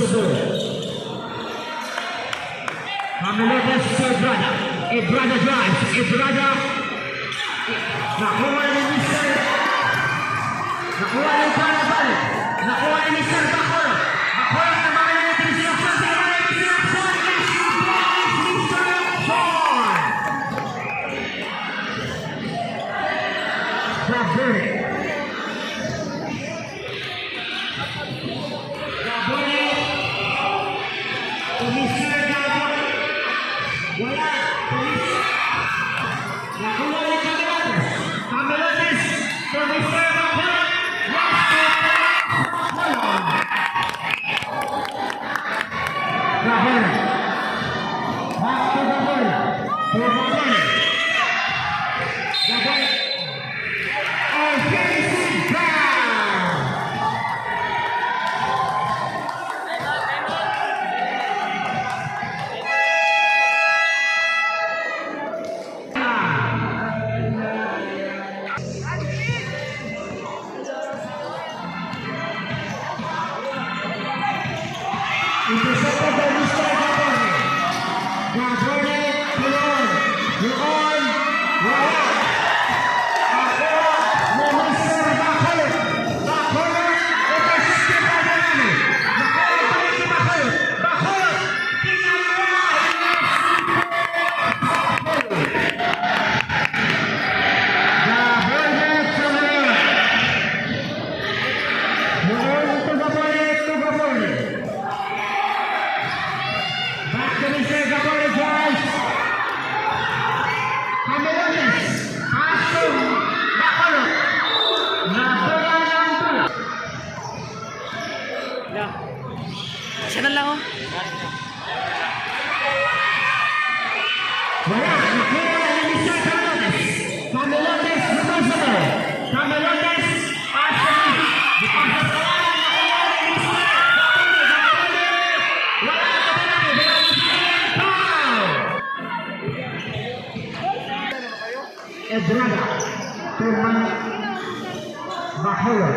Reversible. Camelotes to Edrada. Edrada drives. Edrada. Nakuha ni Mr. Nakuha ni Caraval. Nakuha ni Mr. Bacolod. Bacolod na mga natin si Oxon. Sila ni Mr. Oxon. Yes, Mr. Oxon. Gabone. Gabone. To Mr. Gabone. Wala. Police. Nakuha ni Camelotes. Camelotes to Mr. Bacolod. Yes, to Bacolod. Gabone. Back to Gabone. To Gabone. Gabone. Offensive foul. Intercepted by Mr. Gabone. Gabone, Leon. Leon, wala. Ako ni Mr. Bacolod. Bacolod, intercepted by Delano. Nakuha pa rin si Bacolod. Bacolod, tinalawa. Gabone to Leon. Leon to Gabone to Gabone. Back to Mr. Gabone, guys. Camelones. Pass to Bacolod. Nakuha ng bola. Yeah. Siya na lang oh. Wala. Nakuha ni Mr. Camelones. Camelones, reversible. Camelones, pass to Dipasa sa wala. Nakuha ni Mr. Gabone. Gabone. Wala. Gabone. Gabone. Foul. Edrada. Turman Bacolod.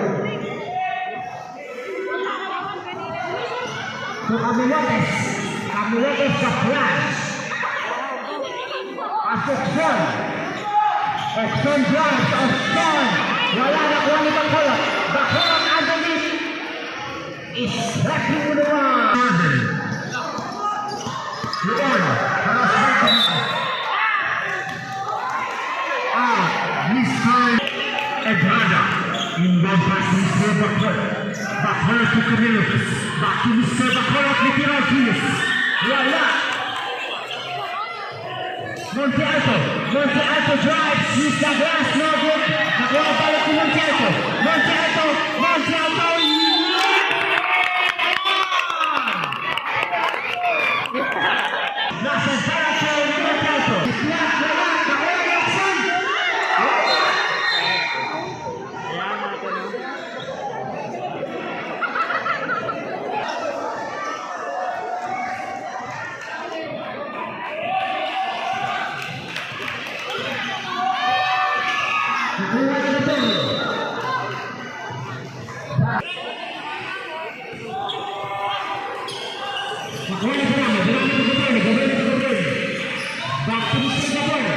To Camelotes. Camelotes sa flash. Pasok. Oxon drives. Oxon. Wala na kuha ni Bacolod. Bacolod underneath. Is slacking with the one. Leon. Cross. Ah, Mr. Edrada. Inbound pass Mr. Bacolod. Bacolod to Camelotes. Back to Mr. Bacolod. Literal finish. Wala. Monte Alto. Monte Alto drives. Mr. Glass, no good. Nakuha pa rin si Monte Alto. Monte Alto. Monte Alto. Nasa Zaracho, Monte Alto. Glass, wala. Nakuha ni Oxon. Ayan natin oh. Nakuha ni Antonio. Nakuha ni Ferramo. Ferramo to Gabone. Gabone to Gabone. Back to Mr. Gabone.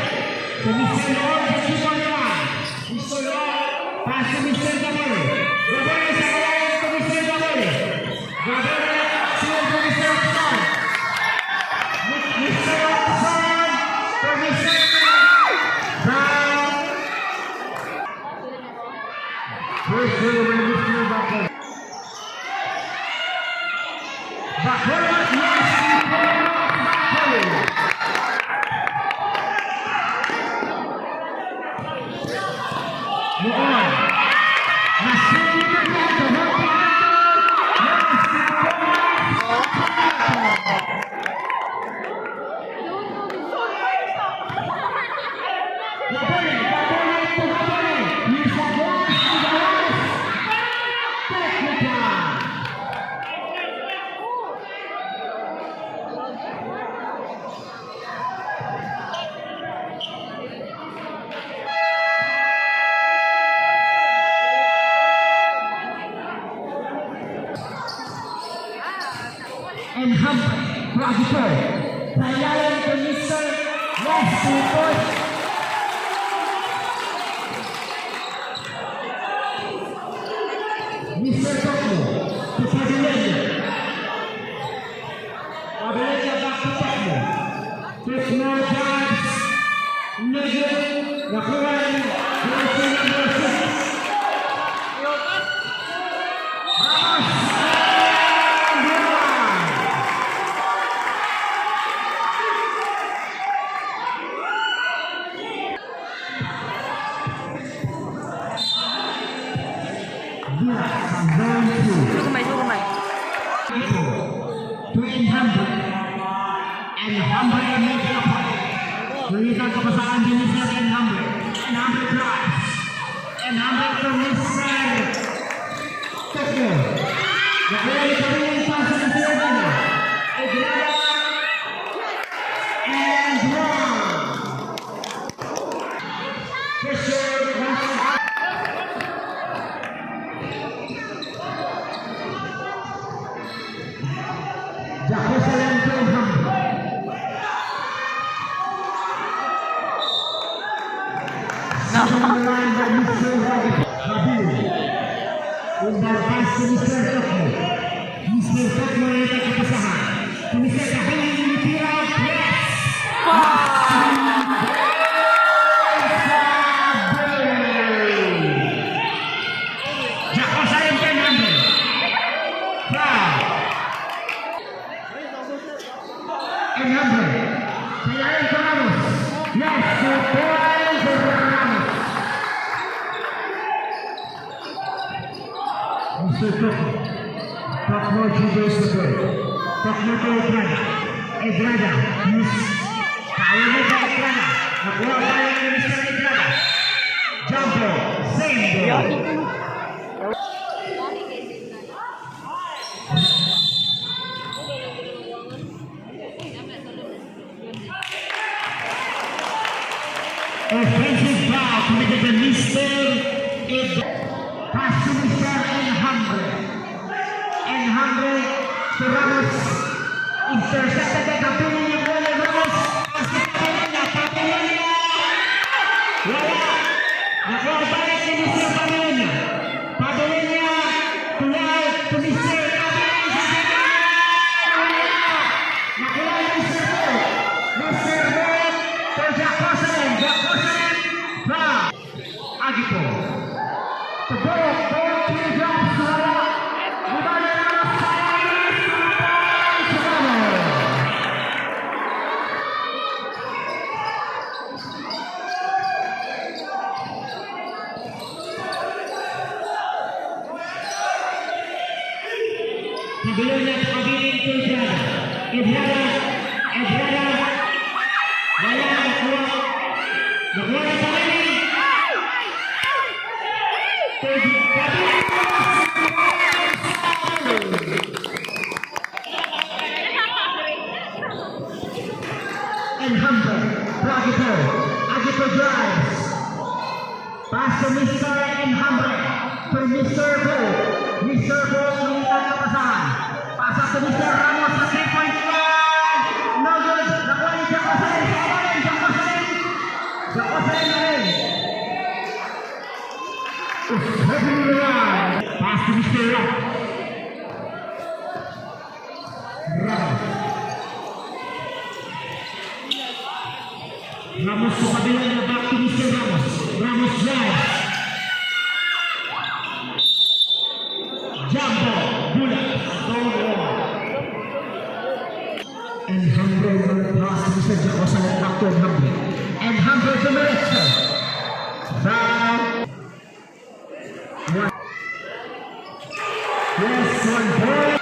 To Mr. Leon. Mr. Leon. Mr. Leon. Pass to Mr. Gabone. Gabone sa kalayan to Mr. Gabone. Gabone to Mr. Oxon. Mr. Oxon to Mr. Brown. First goal by Mr. Bacolod. Bacolod, yes, Bacolod. Noon. Nasulit na ito. Monte Alto. Yes, Gabone, Gabone to Gabone. Mr. Glass, Glass. Technical. Pragito. Sa to Mr. Yes, 2 points. Mr. Tokyo to Pavilion. Pavilion back to Tokyo. Tokyo drives. Medyo nakuha ni jersey number 6. Ramos and one. Dula sa zone 2. Sugmay, sugmay. To Enhambre. Enhambre making a play. Nangitang kapasahan din Mr. Enhambre. Enhambre drives. Enhambre to Mr. Tokyo. Nakuha ni Pamela yung pasa ng Sierra. Edrada. And one. Pressure. Russian. Jerusalem to Enhambre. Second line by Mr. Rabil. Inbound pass to Mr. Tokmo. Mr. Tokmo ay kapasahan. To Mr. Kahili, tira. Yes! Pa! Jerusalem to Enhambre. Foul. Enhambre. Sa ilalim to Ramos. Yes, 2 points Ramos. Mr. Tokmo. Tokmo dribbles the ball. Tokmo to Edrada. Edrada. Miss. Kaya mo ba Edrada? Nakuha pa yung ni Mr. Edrada. Jumper. Same ball. Offensive foul committed by Mr. Ed. Pass to Mr. Enhambre. Enhambre to Ramos. Intercepted by Kapili yung bola Ramos. Pass to Pamela. Pamela. Wala. Nakuha balik ni Mr. Pamela. Pamela to out to Mr. Pamela. Wala. Nakuha ni Mr. Bo. Mr. Bo to Jack Rosalyn. Jack Rosalyn. Foul. Agito. To Bo. Bo two drops. Wala. Rebound ni Ramos. Sayang. Ramos. Pabilin at pabilin to Edrada. Edrada. Edrada. Wala. Nakuha. Nakuha na Pabilin. Pabilin. And Humber. Pragito. Agito drives. Pass to Mr. Enhambre. To Mr. Bo. Mr. Bo, ang kapasahan. Pasa to Mr. Ramos sa 3-point line. No good. Nakuha ni Jack Rosalyn. Sa ilalim, Jack Rosalyn. Jack Rosalyn na rin. Heavy line. Pass to Mr. Rock. Ramos. Ramos sa kabila na, back to Mr. Ramos. Ramos drives. Jumbo, Bula, zone one. And Humble will pass to Mr. Jack Rosalyn, back to Humble. And Humble to Meretzo. Foul. One. Yes, 1 point.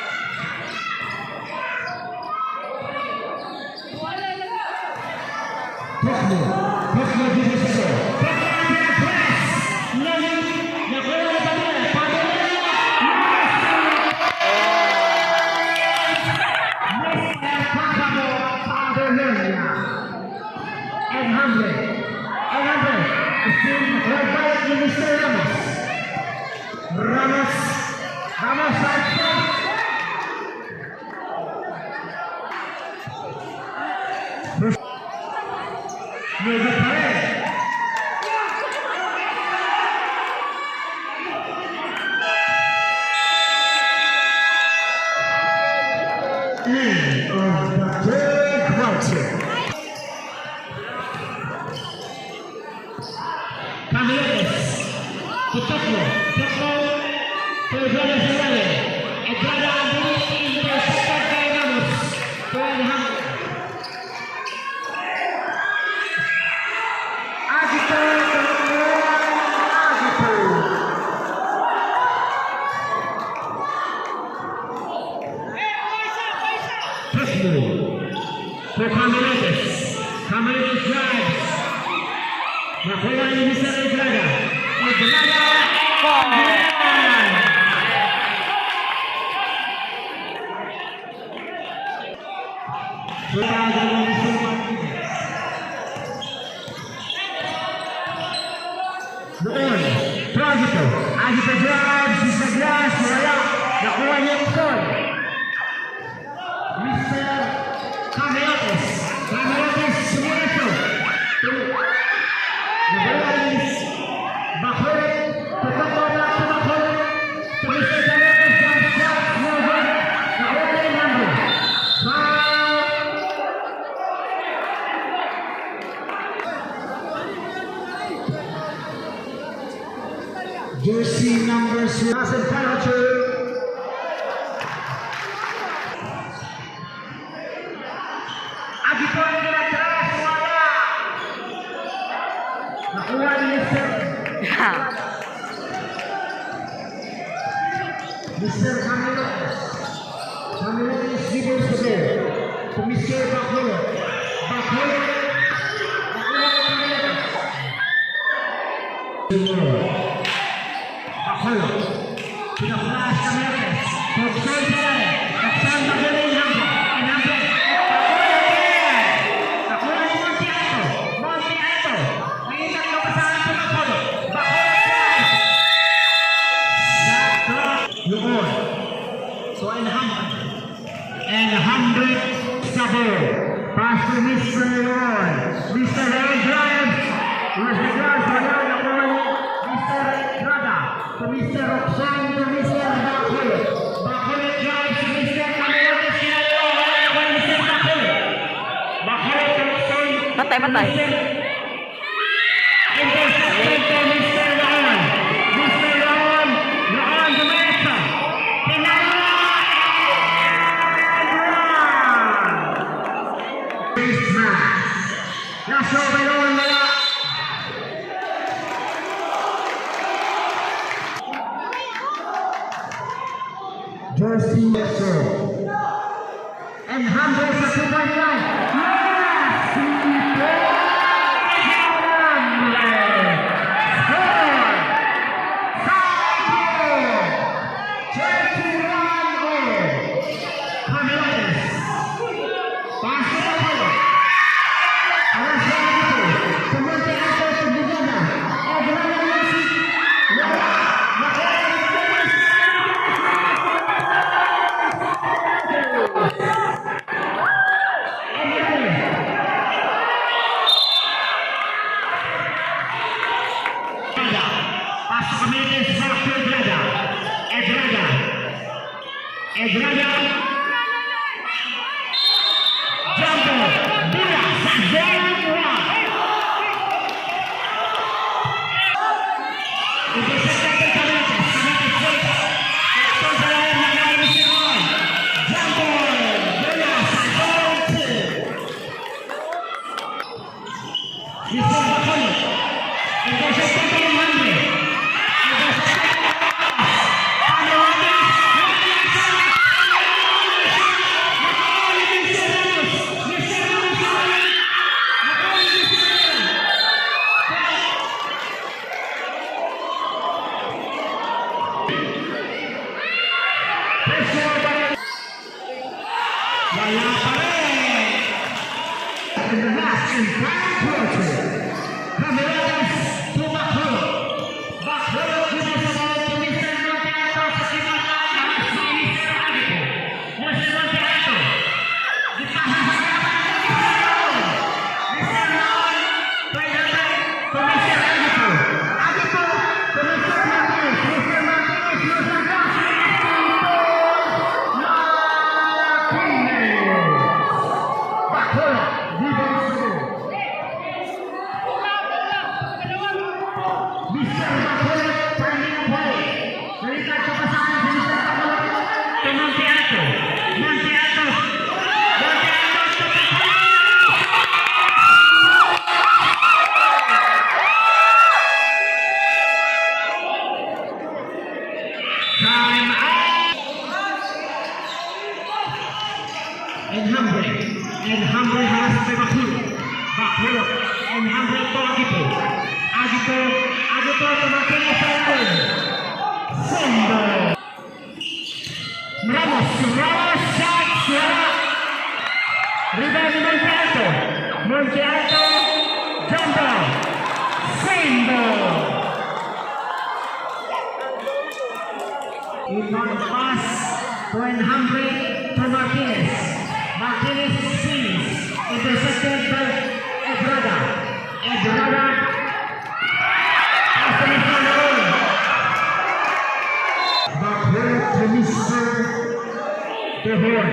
Tokmo. Tokmo gives it to Tokmo under press. No, nakuha na Pamela. Pamela. Yes! Mr. Pagamo Pavolonia. And Hamble. And Hamble. Still led by Mr. Ramos. Ramos. Ramos outside. No good pa rin. End of the third quarter. Camiones. To Tokyo. Tokyo to Edrada Serrano. Edrada Anthony intercepted by Ramos. To Alejandro. Agito to Agito. Tokyo. To Camiones. Camiones drives. Nakuha ni Mr. Edrada. Edrada. Edrada. Edrada ni Mr. Martinez. Noon, Tragito. Agito drives, Mr. Glass, wala. Nakuha niya ito. Mr. Camelotes. Camelotes, sumureto. Nabalis. Bakulit. Tutok back to Bakulit. To Mr. Camelotes, jump shot. No good. Nakuha niya yung number. Foul. Jersey number 6. Nasa penalty. Agito ang atras, wala. Nakuha ni Mr. Camilo. Camilo dribbles the ball to Mr. Bakulo. Bakulo. Nakuha ni Camilo. Bakulo. Pinaflash Camilo. Toksan Ferrer. Toksan Bakulo Enhambre. Enhambre. Bakulo again. Nakuha ni Monte Alto. Monte Alto. Ngayon ang kapasahan sa Bakulo. Bakulo drives. Noon. So Enhambre. Enhambre Sabo. Pass to Mr. Leon. Mr. Leon drives. Mr. Glass, wala. Nakuha ni Mr. Estrada. To Mr. Roxanne, to Mr. Bakulo. Bakulo drives to Mr. Camerones. Kinaliwa. Wala. Nakuha ni Mr. Bakulo. Bakulo to Roxanne. Patay, patay. Intercepted to Mr. Leon. Mr. Leon. Leon dumiretso. Pinalo. And one. First match. Nasa Leon, wala. Jersey Metro. And Humble sa 2.9. Yes! Score! Sampo! 31 all. Camelotes. Pass to Apollo. Alas na dito. Pumunta ito sa Bugana. Edrada Messi. Wala. Nakuha ni Dennis. Enrique. Edrada. Pass to Camelotes. Back to Edrada. Edrada. Edrada. Jumper. Bula sa zone 1. Intercepted by Camelotes. Camelotes breaks. Ito sa lalim ng ni Mr. Roy. Jumper. Bula sa zone 2. Mr. Bacolod. Intercepted by Enhambre. Intercepted by Camelotes. Mr. Ramos. Mr. Ramos. Nakuha ni Mr. Ramos. Pressure by. Wala pa rin. In the last and final quarter, Camelotes to Bacolod. Bacolod dribbles the ball to Mr. Monte Alto sa Kimata. Si Mr. Agito. Mr. Monte Alto. Gipasa sa kalaban ni Mr. Leon. Mr. Leon. Mr. Bacolod finding a way. Balikan sa pasahan si Mr. Bacolod to Monte Alto. Monte Alto. Monte Alto to Bacolod. Time out. Enhambre. Enhambre has by Bakulok. Bakulok. Enhambre to Agito. Agito. Agito to Martinez sa ilalim. Sendo. Ramos. Ramos shot. Wala. Rebound ni Monte Alto. Monte Alto. Jumper. Sendo. Inbound pass to Enhambre to Martinez. Martinez swings. Intercepted by Edrada. Edrada. Pass to Mr. Leon. Back here to Mr. Tehor.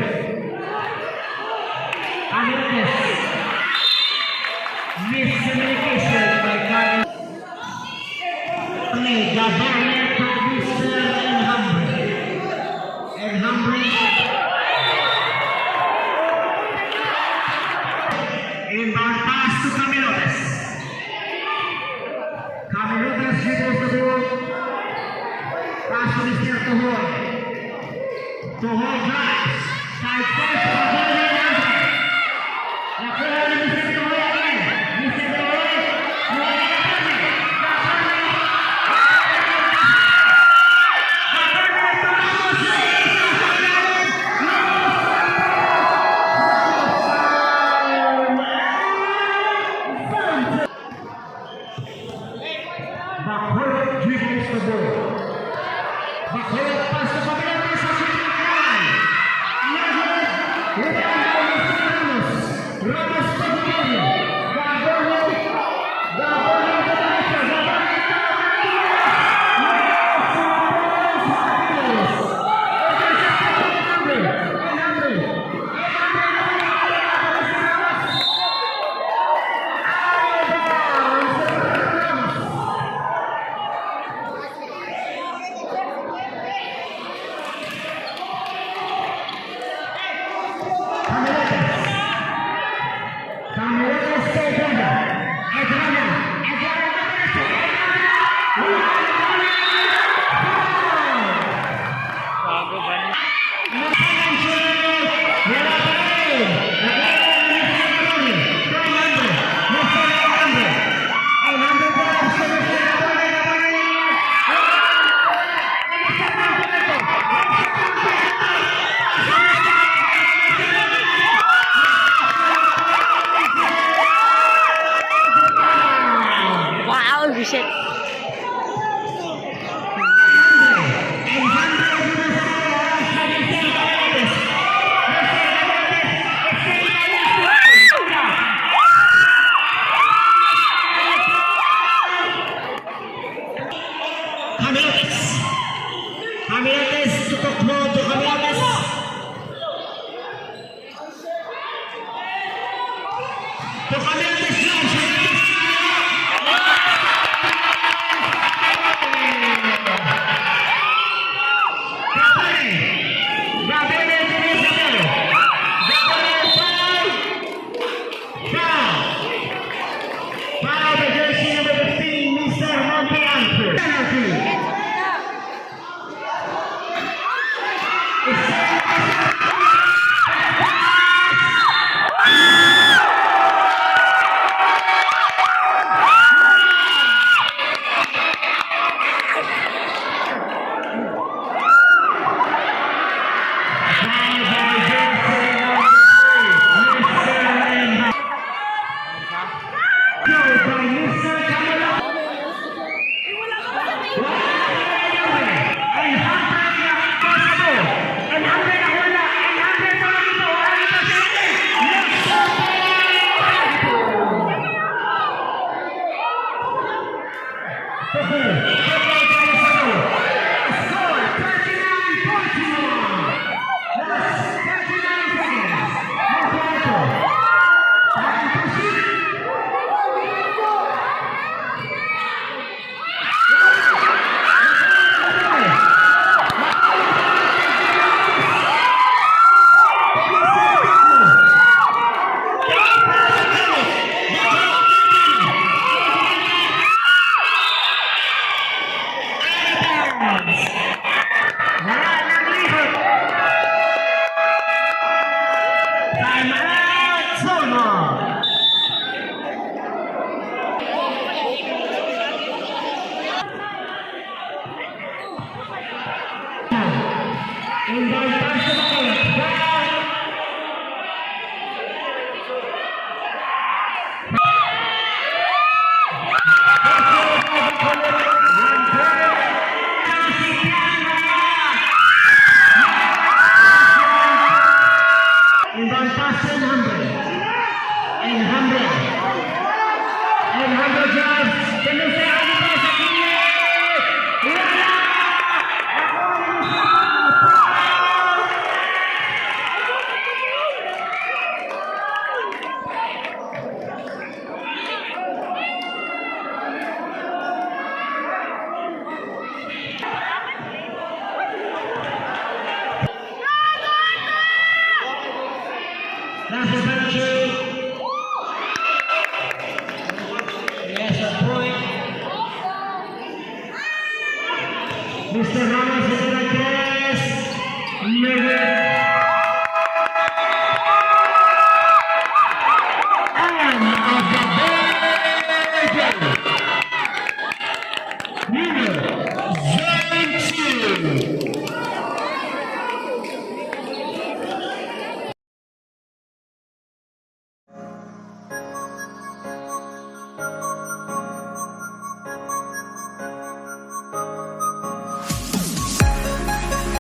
Americas. Miscommunication by Carlos. Play Gabarne to Mr. Enhambre. Enhambre. Inbound pass to Camilotes. Camilotes dribbles the ball. Pass to Mr. Tuhon. Tuhon drives. Side step to Gabarne Enhambre. Nakuha ni Mr. Tuhoy again. Mr. Tuhoy. Gabarne. Gabarne. Bacolod dribbles the ball. Bacolod pass to Pabellante sa shooting line. Lagos, rebound by Mr. Ramos. Ramos to Gaborno. Gaborno, Gaborno to Gaborno. Gaborno to Martinez. Martinez. Enhambre, Enhambre, Enhambre, Ramos. Out of bounds. Ramos. Camilotes. Camilotes to Edrada. Edrada. Edrada to Edrada. Bago ba niya? Wala pa rin. Nakuha ni Mr. Gaborne. To Enhambre. Mr. Enhambre. Enhambre drives to Mr. Gaborne. Gaborne. Mr. Montealto. Wow, shit. Enhambre dribbles the ball. Mr. Camilotes. Mr. Camilotes. Camilotes. Camilotes, tutok mo to Camilotes. To Camilotes lang. Camilotes. Gabone. Gabone to Isabel. Gabone foul. Foul. Foul by jersey number 15, Mr. Monte Alto. Penalty. Foul by jersey number 3, Mr. Reinhardt. Go by Mr. Camilo. And Hunter na wala. And Hunter na ito. Wala ito sa akin. Score 39-41. Last 39 seconds. Monte Alto. Time to shoot. Ramos. Wala nang lihok. Time out, Sono. Inbound pass to Makulit. Down. One point. Si Pian Maria. Inbound pass to Enhambre. Enhambre. Enhambre drives. To Mr. Aguilar sa kilid. Wala! Nakuha ni Mr. Foul! That's a penalty. Yes, a point. Mr. Ramos is the test. No.